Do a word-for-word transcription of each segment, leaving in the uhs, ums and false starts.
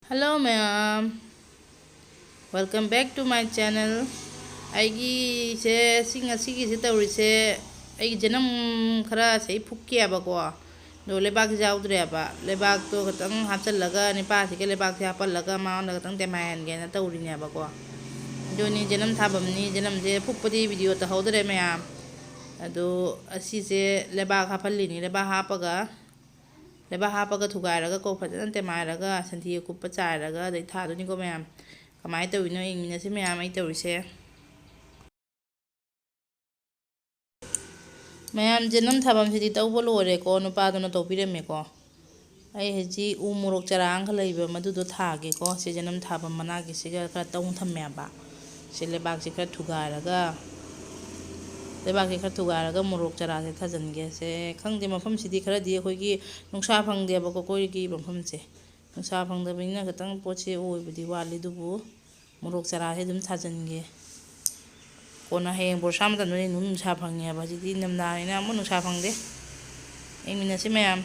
Hello ꯃꯌꯥꯝ, welcome back to my channel. ꯑꯩꯒꯤꯁꯦ ꯁꯤ ꯉꯁꯤꯒꯤꯁꯦ ꯇꯧꯔꯤꯁꯦ, ꯑꯩꯒꯤ ꯖꯅꯝ ꯈꯔ ꯁꯤ ꯐꯨꯛꯀꯦꯕꯀꯣ, ꯑꯗꯣ ꯂꯩꯕꯥꯛꯁꯤ ꯌꯥꯎꯗ꯭ꯔꯦꯕ꯫ ꯂꯩꯕꯥꯛꯇꯣ ꯈꯤꯇꯪ ꯍꯥꯞꯆꯤꯜꯂꯒ, ꯅꯤꯄꯥꯁꯤꯒ ꯂꯩꯕꯥꯛꯁꯦ ꯍꯥꯞꯄꯜꯂꯒ ꯃꯉꯣꯟꯗ ꯈꯤꯇꯪ ꯇꯦꯝꯍꯥꯏꯍꯟꯒꯦꯅ ꯇꯧꯔꯤꯅꯦꯕꯀꯣ꯫ ꯑꯗꯨꯅꯤ ꯖꯅꯝ ꯊꯥꯐꯝꯅꯤ꯫ ꯖꯅꯝꯁꯦ ꯐꯨꯛꯄꯗꯤ ꯚꯤꯗꯤꯑꯣ ꯇꯧꯍꯧꯗ꯭ꯔꯦ ꯃꯌꯥꯝ꯫ ꯑꯗꯣ ꯑꯁꯤꯁꯦ ꯂꯩꯕꯥꯛ ꯍꯥꯞꯍꯜꯂꯤꯅꯤ꯫ ꯂꯩꯕꯥꯛ ꯍꯥꯞꯄꯒ ꯂꯩꯕꯥꯛ ꯍꯥꯞꯄꯒ ꯊꯨꯒꯥꯏꯔꯒ ꯀꯣ, ꯐꯖꯅ ꯇꯦꯝꯍꯥꯏꯔꯒ ꯁꯟꯊꯤ ꯑꯀꯨꯞꯄ ꯆꯥꯏꯔꯒ ꯑꯗꯩ ꯊꯥꯗꯣꯏꯅꯤꯀꯣ ꯃꯌꯥꯝ꯫ ꯀꯃꯥꯏꯅ ꯇꯧꯔꯤꯅꯣ ꯌꯦꯡꯃꯤꯟꯅꯁꯤ ꯃꯌꯥꯝ ꯑꯩ ꯇꯧꯔꯤꯁꯦ꯫ ꯃꯌꯥꯝ ꯖꯅꯝ ꯊꯥꯐꯝꯁꯤꯗꯤ ꯇꯧꯕ ꯂꯣꯏꯔꯦꯀꯣ, ꯅꯨꯄꯥꯗꯨꯅ ꯇꯧꯕꯤꯔꯝꯃꯦꯀꯣ꯫ ꯑꯩ ꯍꯧꯖꯤꯛ ꯎ ꯃꯣꯔꯣꯛ ꯆꯔꯥ ꯑꯃꯈꯛ ꯂꯩꯕ, ꯃꯗꯨꯗꯣ ꯊꯥꯒꯦꯀꯣ꯫ ꯁꯤ ꯖꯅꯝ ꯊꯥꯐꯝ ꯃꯅꯥꯛꯀꯤꯁꯤꯒ ꯈꯔ ꯇꯧꯅ ꯊꯝꯃꯦꯕ꯫ ꯁꯤ ꯂꯩꯕꯥꯛꯁꯤ ꯈꯔ ꯊꯨꯒꯥꯏꯔꯒ, ꯂꯩꯕꯥꯛꯁꯤ ꯈꯔ ꯊꯨꯒꯥꯏꯔꯒ ꯃꯣꯔꯣꯛ ꯆꯔꯥꯁꯦ ꯊꯥꯖꯤꯟꯒꯦ꯫ ꯁꯦ ꯈꯪꯗꯦ, ꯃꯐꯝꯁꯤꯗꯤ ꯈꯔꯗꯤ ꯑꯩꯈꯣꯏꯒꯤ ꯅꯨꯡꯁꯥ ꯐꯪꯗꯦꯕꯀꯣ, ꯑꯩꯈꯣꯏꯒꯤ ꯃꯐꯝꯁꯦ꯫ ꯅꯨꯡꯁꯥ ꯐꯪꯗꯕꯅꯤꯅ ꯈꯤꯇꯪ ꯄꯣꯠꯁꯦ ꯑꯣꯏꯕꯗꯤ ꯋꯥꯠꯂꯤ, ꯑꯗꯨꯕꯨ ꯃꯣꯔꯣꯛ ꯆꯔꯥꯁꯦ ꯑꯗꯨꯝ ꯊꯥꯖꯤꯟꯒꯦ꯫ ꯀꯣꯟꯅ ꯍꯌꯦꯡ ꯕꯣꯔꯁꯥ ꯃꯇꯝꯗꯗꯤ ꯑꯗꯨꯝ ꯅꯨꯡꯁꯥ ꯐꯪꯉꯦꯕ꯫ ꯍꯧꯖꯤꯛꯇꯤ ꯏꯪꯊꯝꯊꯥꯅꯤꯅ ꯑꯃꯨꯛ ꯅꯨꯡꯁꯥ ꯐꯪꯗꯦ꯫ ꯌꯦꯡꯃꯤꯟꯅꯁꯤ ꯃꯌꯥꯝ꯫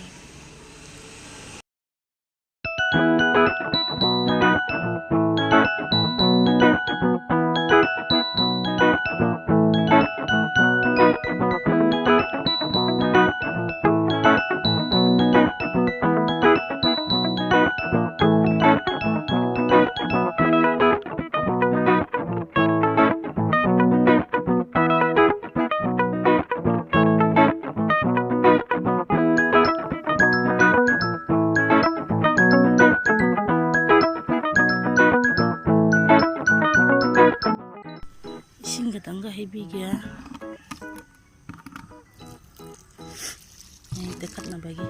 ꯏꯁꯤꯡ ꯈꯤꯇꯪꯒ ꯍꯩꯕꯤꯒꯦ꯫ ꯃꯌꯦꯛ ꯇꯦꯛꯈꯠꯅꯕꯒꯤ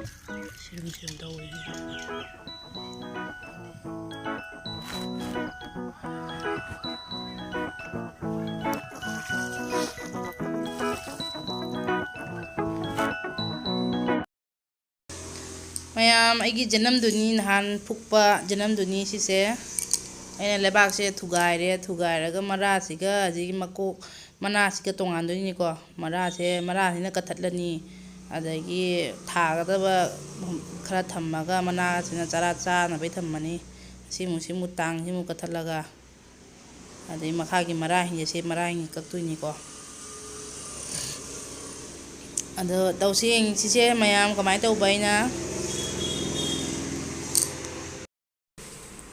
ꯁꯤꯔꯨꯝ ꯁꯤꯔꯨꯝ ꯇꯧꯕꯒꯤ꯫ ꯃꯌꯥꯝ, ꯑꯩꯒꯤ ꯖꯅꯝꯗꯨꯅꯤ, ꯅꯍꯥꯟ ꯐꯨꯛꯄ ꯖꯅꯝꯗꯨꯅꯤ ꯁꯤꯁꯦ꯫ ꯑꯩꯅ ꯂꯩꯕꯥꯛꯁꯦ ꯊꯨꯒꯥꯏꯔꯦ꯫ ꯊꯨꯒꯥꯏꯔꯒ ꯃꯔꯥꯁꯤꯒ ꯑꯗꯒꯤ ꯃꯀꯣꯛ, ꯃꯅꯥꯁꯤꯒ ꯇꯣꯉꯥꯟꯗꯣꯏꯅꯤꯀꯣ꯫ ꯃꯔꯥꯁꯦ, ꯃꯔꯥꯁꯤꯅ ꯀꯛꯊꯠꯂꯅꯤ꯫ ꯑꯗꯒꯤ ꯊꯥꯒꯗꯕ ꯈꯔ ꯊꯝꯃꯒ ꯃꯅꯥꯁꯤꯅ ꯆꯔꯥ ꯆꯥꯅꯕꯩ ꯊꯝꯃꯅꯤ꯫ ꯁꯤꯃꯨꯛ, ꯁꯤꯃꯨꯛ ꯇꯥꯡ, ꯁꯤꯃꯨꯛ ꯀꯛꯊꯠꯂꯒ, ꯑꯗꯩ ꯃꯈꯥꯒꯤ ꯃꯔꯥꯁꯤꯡꯁꯦ, ꯁꯤ ꯃꯔꯥꯁꯤꯡꯁꯦ ꯀꯛꯇꯣꯏꯅꯤꯀꯣ꯫ ꯑꯗꯣ ꯇꯧꯁꯤ, ꯌꯦꯡꯁꯤꯁꯦ ꯃꯌꯥꯝ ꯀꯃꯥꯏꯅ ꯇꯧꯕ ꯑꯩꯅ꯫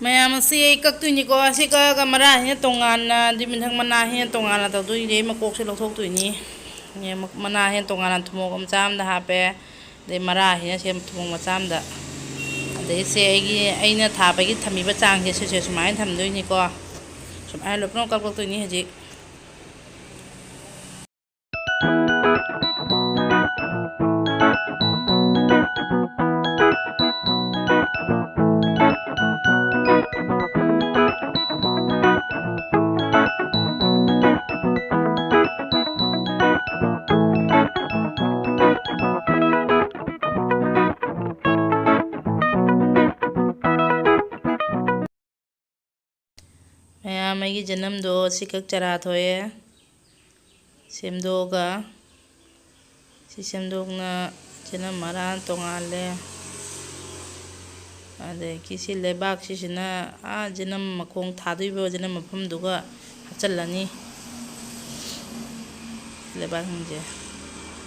ꯃꯌꯥꯝ ꯑꯁꯤ ꯑꯩ ꯀꯛꯇꯣꯏꯅꯤꯀꯣ꯫ ꯑꯁꯤ ꯀꯛꯑꯒ ꯃꯔꯥꯁꯤꯅ ꯇꯣꯉꯥꯟꯅ, ꯑꯗꯨꯏ ꯃꯊꯪ ꯃꯅꯥꯁꯤꯅ ꯇꯣꯉꯥꯟꯅ ꯇꯧꯗꯣꯏꯅꯤ꯫ ꯑꯩ ꯃꯀꯣꯛꯁꯦ ꯂꯧꯊꯣꯛꯇꯣꯏꯅꯤ꯫ ꯃꯅꯥꯁꯤꯅ ꯇꯣꯉꯥꯟꯅ ꯊꯨꯃꯣꯛ ꯃꯆꯥ ꯑꯃꯗ ꯍꯥꯞꯄꯦ꯫ ꯑꯗꯩ ꯃꯔꯥꯁꯤꯅ ꯁꯦꯝ ꯊꯨꯃꯣꯛ ꯃꯆꯥ ꯑꯃꯗ꯫ ꯑꯗꯩ ꯁꯦ ꯑꯩꯒꯤ, ꯑꯩꯅ ꯊꯥꯕꯒꯤ ꯊꯝꯃꯤꯕ ꯆꯥꯡꯁꯦ ꯁꯤꯁꯦ ꯁꯨꯃꯥꯏꯅ ꯊꯝꯗꯣꯏꯅꯤꯀꯣ꯫ ꯁꯨꯃꯥꯏꯅ ꯂꯣꯏ ꯄꯨꯝꯅꯃꯛ ꯀꯛꯂꯛꯇꯣꯏꯅꯤ ꯍꯧꯖꯤꯛ꯫ ꯃꯌꯥꯝ, ꯑꯩꯒꯤ ꯖꯅꯝꯗꯣ ꯁꯤꯈꯛ ꯆꯔꯥ ꯊꯣꯛꯑꯦ꯫ ꯁꯦꯝꯗꯣꯛꯑꯒ, ꯁꯤ ꯁꯦꯝꯗꯣꯛꯅ ꯖꯅꯝ ꯃꯔꯥ ꯇꯣꯉꯥꯜꯂꯦ꯫ ꯑꯗꯒꯤ ꯁꯤ ꯂꯩꯕꯥꯛꯁꯤꯁꯤꯅ ꯑꯥ ꯖꯅꯝ ꯃꯈꯣꯡ ꯊꯥꯗꯣꯏꯕ ꯖꯅꯝ ꯃꯐꯝꯗꯨꯒ ꯍꯥꯞꯆꯤꯜꯂꯅꯤ꯫ ꯂꯩꯕꯥꯛꯁꯤꯡꯁꯦ꯫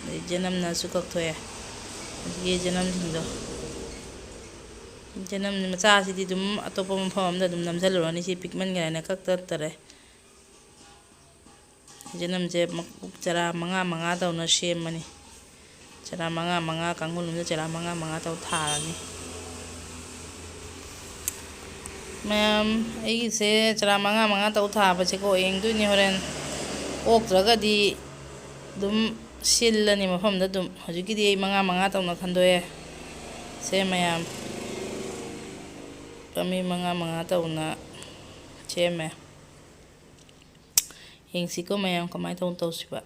ꯑꯗꯩ ꯖꯅꯝꯅꯁꯨ ꯀꯛꯊꯣꯛꯑꯦ꯫ ꯑꯗꯒꯤ ꯖꯅꯝꯁꯤꯡꯗꯣ꯫ ꯖꯅꯝ ꯃꯆꯥꯁꯤꯗꯤ ꯑꯗꯨꯝ ꯑꯇꯣꯞꯄ ꯃꯐꯝ ꯑꯃꯗ ꯑꯗꯨꯝ ꯅꯝꯁꯤꯜꯂꯨꯔꯅꯤ꯫ ꯁꯤ ꯄꯤꯛꯃꯟꯈ꯭ꯔꯦꯅ ꯀꯛꯊꯠꯇꯔꯦ꯫ ꯖꯅꯝꯁꯦ ꯃꯀꯨꯞ ꯆꯔꯥ ꯃꯉꯥ ꯃꯉꯥ ꯇꯧꯅ ꯁꯦꯝꯃꯅꯤ꯫ ꯆꯔꯥ ꯃꯉꯥ ꯃꯉꯥ, ꯀꯥꯡꯒꯨꯜ ꯑꯃꯗ ꯆꯔꯥ ꯃꯉꯥ ꯃꯉꯥ ꯇꯧ ꯊꯥꯔꯅꯤ꯫ ꯃꯌꯥꯝ, ꯑꯩꯒꯤꯁꯦ ꯆꯔꯥ ꯃꯉꯥ ꯃꯉꯥ ꯇꯧ ꯊꯥꯕꯁꯦꯀꯣ, ꯌꯦꯡꯗꯣꯏꯅꯤ ꯍꯣꯔꯦꯟ꯫ ꯑꯣꯛꯇ꯭ꯔꯒꯗꯤ ꯑꯗꯨꯝ ꯁꯤꯜꯂꯅꯤ ꯃꯐꯝꯗ ꯑꯗꯨꯝ꯫ ꯍꯧꯖꯤꯛꯀꯤꯗꯤ ꯑꯩ ꯃꯉꯥ ꯃꯉꯥ ꯇꯧꯅ ꯈꯟꯗꯣꯛꯑꯦ꯫ ꯁꯦ ꯃꯌꯥꯝ, ꯄꯥꯝꯕꯤ ꯃꯉꯥ ꯃꯉꯥ ꯇꯧꯅ ꯁꯦꯝꯃꯦ꯫ ꯌꯦꯡꯁꯤꯀꯣ ꯃꯌꯥꯝ, ꯀꯃꯥꯏꯅ ꯇꯧꯅ ꯇꯧꯁꯤꯕ꯫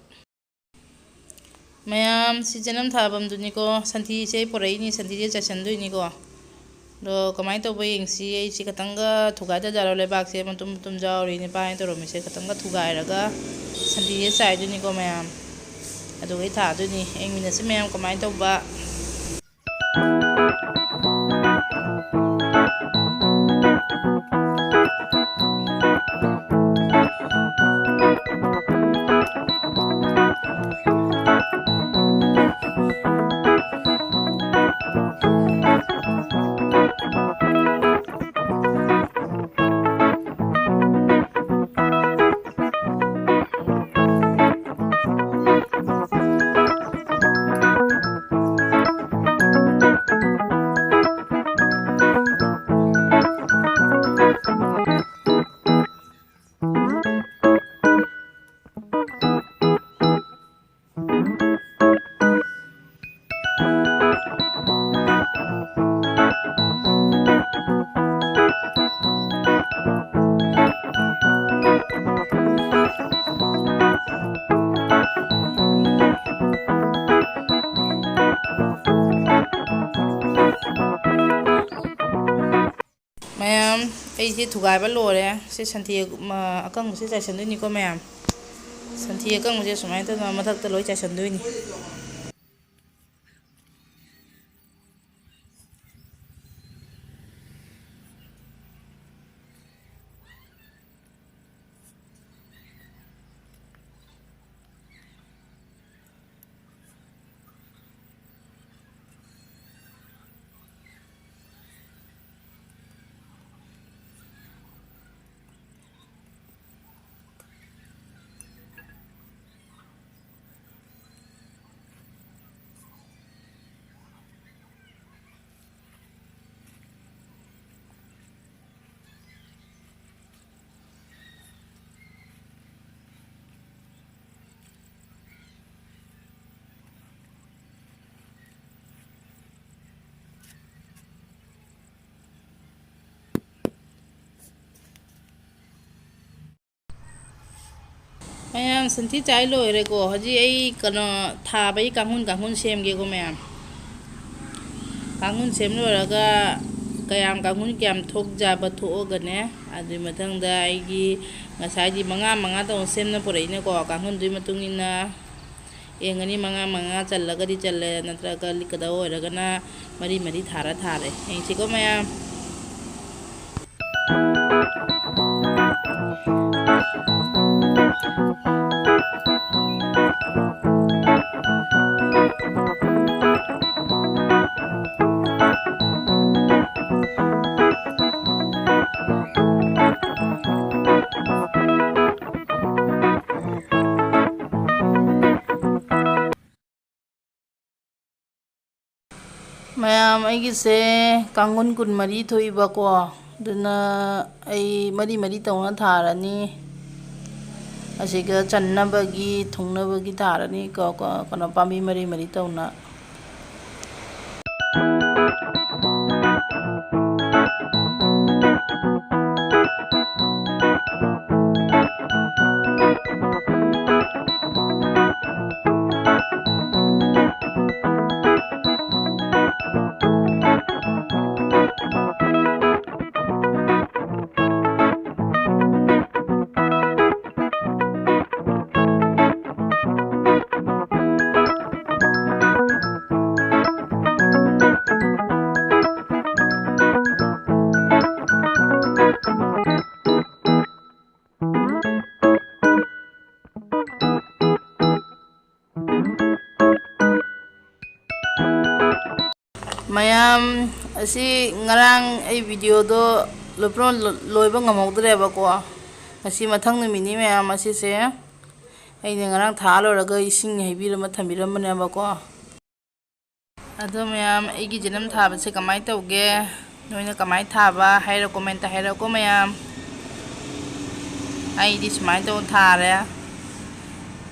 ꯃꯌꯥꯝ, ꯁꯤ ꯖꯅꯝ ꯊꯥꯐꯝꯗꯨꯅꯤꯀꯣ꯫ ꯁꯟꯊꯤꯁꯦ ꯑꯩ ꯄꯨꯔꯛꯏꯅꯤ, ꯁꯟꯊꯤꯁꯦ ꯆꯥꯏꯁꯟꯗꯣꯏꯅꯤꯀꯣ꯫ ꯑꯗꯣ ꯀꯃꯥꯏꯅ ꯇꯧꯕ ꯌꯦꯡꯁꯤ꯫ ꯑꯩꯁꯦ ꯈꯇꯪꯒ ꯊꯨꯒꯥꯏꯗꯖꯥꯠꯂꯣ? ꯂꯩꯕꯥꯛꯁꯦ ꯃꯇꯨꯝ ꯃꯇꯨꯝ ꯌꯥꯎꯔꯤ꯫ ꯅꯤꯄꯥꯅ ꯇꯧꯔꯝꯃꯤꯁꯦ ꯈꯇꯪꯒ ꯊꯨꯒꯥꯏꯔꯒ ꯁꯟꯊꯤꯁꯦ ꯆꯥꯏꯗꯣꯏꯅꯤꯀꯣ ꯃꯌꯥꯝ꯫ ꯑꯗꯨꯒ ꯑꯩ ꯊꯥꯗꯣꯏꯅꯤ꯫ ꯌꯦꯡꯃꯤꯟꯅꯁꯤ ꯃꯌꯥꯝ ꯀꯃꯥꯏꯅ ꯇꯧꯕ꯫ ꯃꯌꯥꯝ, ꯑꯩꯁꯦ ꯊꯨꯒꯥꯏꯕ ꯂꯣꯏꯔꯦ꯫ ꯁꯤ ꯁꯟꯊꯤ ꯑꯃ ꯑꯀꯪꯕꯁꯦ ꯆꯥꯏꯁꯟꯗꯣꯏꯅꯤꯀꯣ ꯃꯌꯥꯝ꯫ ꯁꯟꯊꯤ ꯑꯀꯪꯕꯁꯦ ꯁꯨꯃꯥꯏꯅ ꯇꯧꯗꯅ ꯃꯊꯛꯇ ꯂꯣꯏ ꯆꯥꯏꯁꯟꯗꯣꯏꯅꯤ꯫ ꯃꯌꯥꯝ, ꯁꯟꯊꯤ ꯆꯥꯏ ꯂꯣꯏꯔꯦꯀꯣ꯫ ꯍꯧꯖꯤꯛ ꯑꯩ ꯀꯩꯅꯣ ꯊꯥꯕꯒꯤ ꯀꯥꯡꯈꯨꯜ, ꯀꯥꯡꯈꯨꯜ ꯁꯦꯝꯒꯦꯀꯣ ꯃꯌꯥꯝ꯫ ꯀꯥꯡꯈꯨꯜ ꯁꯦꯝ ꯂꯣꯏꯔꯒ ꯀꯌꯥꯝ, ꯀꯥꯡꯈꯨꯜ ꯀꯌꯥꯝ ꯊꯣꯛꯖꯕ ꯊꯣꯛꯑꯒꯅꯦ, ꯑꯗꯨꯒꯤ ꯃꯊꯪꯗ ꯑꯩꯒꯤ ꯉꯁꯥꯏꯒꯤ ꯃꯉꯥ ꯃꯉꯥ ꯇꯧꯅ ꯁꯦꯝꯅ ꯄꯨꯔꯛꯏꯅꯀꯣ꯫ ꯀꯥꯡꯈꯨꯜꯗꯨꯒꯤ ꯃꯇꯨꯡ ꯏꯟꯅ ꯌꯦꯡꯒꯅꯤ, ꯃꯉꯥ ꯃꯉꯥ ꯆꯜꯂꯒꯗꯤ ꯆꯜꯂꯦ, ꯅꯠꯇ꯭ꯔꯒ ꯂꯤꯛꯀꯗꯕ ꯑꯣꯏꯔꯒꯅ ꯃꯔꯤ ꯃꯔꯤ ꯊꯥꯔ ꯊꯥꯔꯦ꯫ ꯌꯦꯡꯁꯤꯀꯣ ꯃꯌꯥꯝ꯫ ꯃꯌꯥꯝ, ꯑꯩꯒꯤꯁꯦ ꯀꯥꯡꯈꯨꯜ ꯀꯨꯟꯃꯔꯤ ꯊꯣꯛꯏꯕꯀꯣ, ꯑꯗꯨꯅ ꯑꯩ ꯃꯔꯤ ꯃꯔꯤ ꯇꯧꯅ ꯊꯥꯔꯅꯤ꯫ ꯑꯁꯤꯒ ꯆꯟꯅꯕꯒꯤ, ꯊꯨꯡꯅꯕꯒꯤ ꯊꯥꯔꯅꯤ ꯀꯣ, ꯀꯣ, ꯀꯩꯅꯣ, ꯄꯥꯝꯕꯤ ꯃꯔꯤ ꯃꯔꯤ ꯇꯧꯅ꯫ ꯃꯌꯥꯝ, ꯑꯁꯤ ꯉꯔꯥꯡ ꯑꯩ videoꯗꯣ ꯂꯣꯏꯄꯨꯔꯣꯟ ꯂꯣꯏꯕ ꯉꯝꯍꯧꯗ꯭ꯔꯦꯕꯀꯣ꯫ ꯉꯁꯤ ꯃꯊꯪ ꯅꯨꯃꯤꯠꯅꯤ ꯃꯌꯥꯝ꯫ ꯑꯁꯤꯁꯦ ꯑꯩꯅ ꯉꯔꯥꯡ ꯊꯥ ꯂꯣꯏꯔꯒ ꯏꯁꯤꯡ ꯍꯩꯕꯤꯔꯝꯃ ꯊꯝꯕꯤꯔꯝꯕꯅꯦꯕꯀꯣ꯫ ꯑꯗꯣ ꯃꯌꯥꯝ, ꯑꯩꯒꯤ ꯖꯅꯝ ꯊꯥꯕꯁꯦ ꯀꯃꯥꯏꯅ ꯇꯧꯒꯦ? ꯅꯣꯏꯅ ꯀꯃꯥꯏꯅ ꯊꯥꯕ ꯍꯥꯏꯔꯣ, commentꯇ ꯍꯥꯏꯔꯛꯑꯣꯀꯣ ꯃꯌꯥꯝ꯫ ꯑꯩꯗꯤ ꯁꯨꯃꯥꯏꯅ ꯇꯧꯅ ꯊꯥꯔꯦ꯫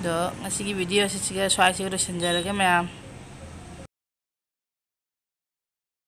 ꯑꯗꯣ ꯉꯁꯤꯒꯤ videoꯁꯤ ꯁꯤꯒ, ꯁ꯭ꯋꯥꯏꯁꯤꯒ ꯂꯣꯏꯁꯤꯟꯖꯔꯒꯦ ꯃꯌꯥꯝ꯫